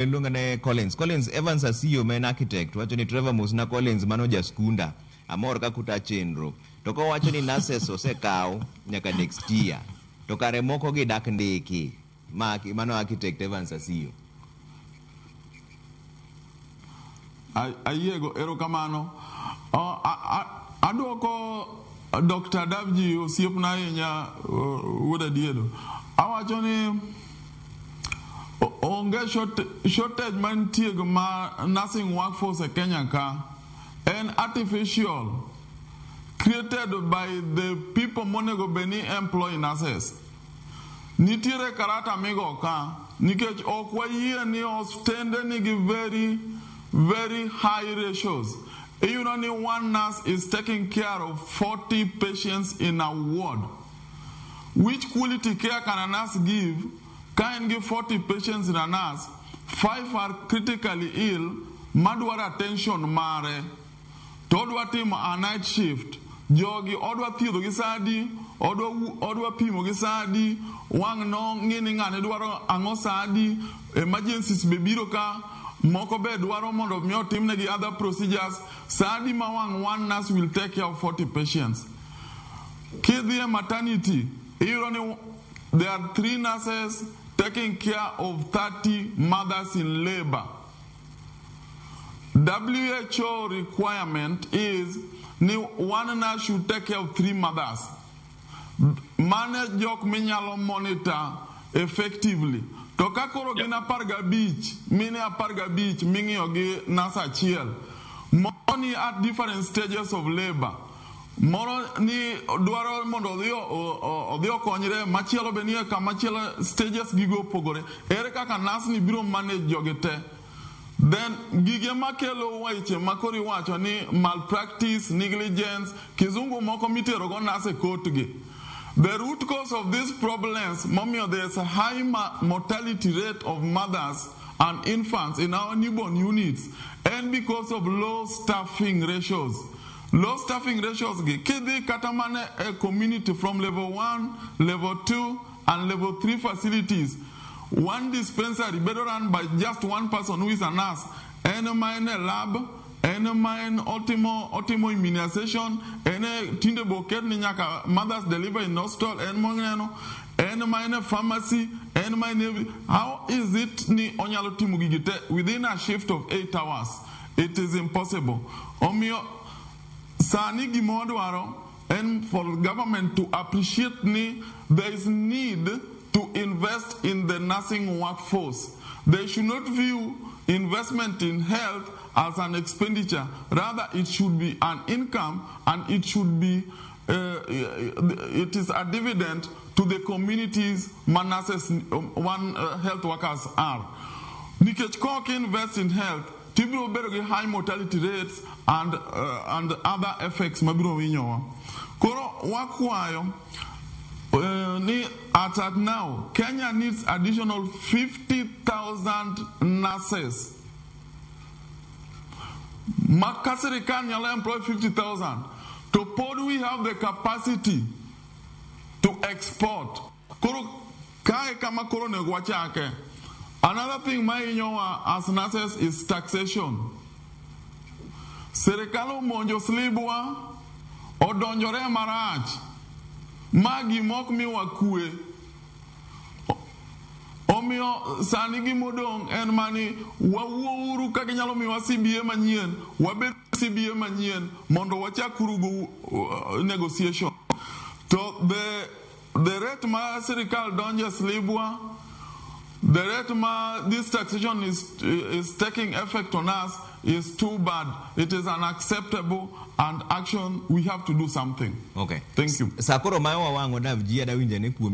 Luonga ne Collins. Collins Evans Asiyo ma en architect wacho ni Trevor mosna Collins mano jaskunda. Amor kaka uta chenro. To kowacho ni nurses osekaw nyaka next year. To kare moko gi dak ndiki. Ma mano architect Evans Asiyo. Ayiego, erokamano. Adwoko Dr. Davji osiepna ahinya wuod Adiedo. Awacho ni onge shortage mantie ma nursing workforce e Kenya ka. En artificial created by the people monego bed ni employ nurses. Nitiere karata migo ka nikech ok wayie ni osiptende nigi very very high ratios. Iyudo ni one nurse is taking care of 40 patients in a ward. Which quality care can a nurse give? Ka en gi 40 patients in a nurse, 5 are critically ill madwaro attention mare. To odwa timo a night shift. Jogi odwa thiedho gi sa adi, odwa pimo gi sa adi, wang' no ng'i ni ng'ane dwaro ang'o sa adi, emergencies be biro ka, moko be dwaro mondo mi otimnegi other procedures. Sa adi ma wang' one nurse will take care of 40 patients. Kidhi e maternity, iyudo ni there are 3 nurses taking care of 30 mothers in labor. WHO requirement is ni one nurse should take care of 3 mothers. Mane jok minyalo monitor effectively. To ka koro gin 15, mine 15 ming'iyo gi nurse achiel, moro ni at different stages of labor. Moro ni dwaro mondo odhi okonyre, machielo be nie kama chielo, stages gigo opogore. Ere kaka nurse ni biro manage jogi te? Then gige makelo weche makoro iwacho ni malpractice, negligence, kizungu moko mitero go nurse e court gi. The root cause of these problems, momiyo there is a high mortality rate of mothers and infants in our newborn units, and because of low staffing ratios. Low staffing ratios gi, kidhi kata mana e community from level 1, level 2, and level 3 facilities, one dispensary better run by just one person who is a nurse. En ma en e lab, en ma en otimo immunization, en e tinde boket ni nyaka mothers deliver in hospital, en moneno, en ma en e pharmacy, en ma en every. How is it ni onyalo timo gigi te within a shift of 8 hours? It is impossible. Omiyo sani gima wadwaro en for government to appreciate ni there is need to invest in the nursing workforce. They should not view investment in health as an expenditure. Rather, it should be an income, and it should be, it is a dividend to the communities nurses, one health workers are. Nikech kok invest in health, tibiro bedo gi high mortality rates and other effects mabiro winyowa. Koro wakwayo ni at now, Kenya needs additional 50,000 nurses. Ma ka sirikal nyalo employ 50,000, to pod we have the capacity to export. Koro kae kama koro onego wachake. Another thing ma hinyowa as nurses is taxation. Sirikal omonjo slibwa, odonjore marach. Ma gima ok miwa kwe. Omiyo sani gimodong' en mani wawuouru ka ginyalo miwa CBA manyien, wabed CBA manyien mondo wachak rugo negotiation. To the rate ma sirikal donjo e slibwa, the rate ma this taxation is taking effect on us is too bad. It is unacceptable, and action, we have to do something. Okay. Thank you. Sakoro ma wawang'o Davji adawinjo ne kuomi.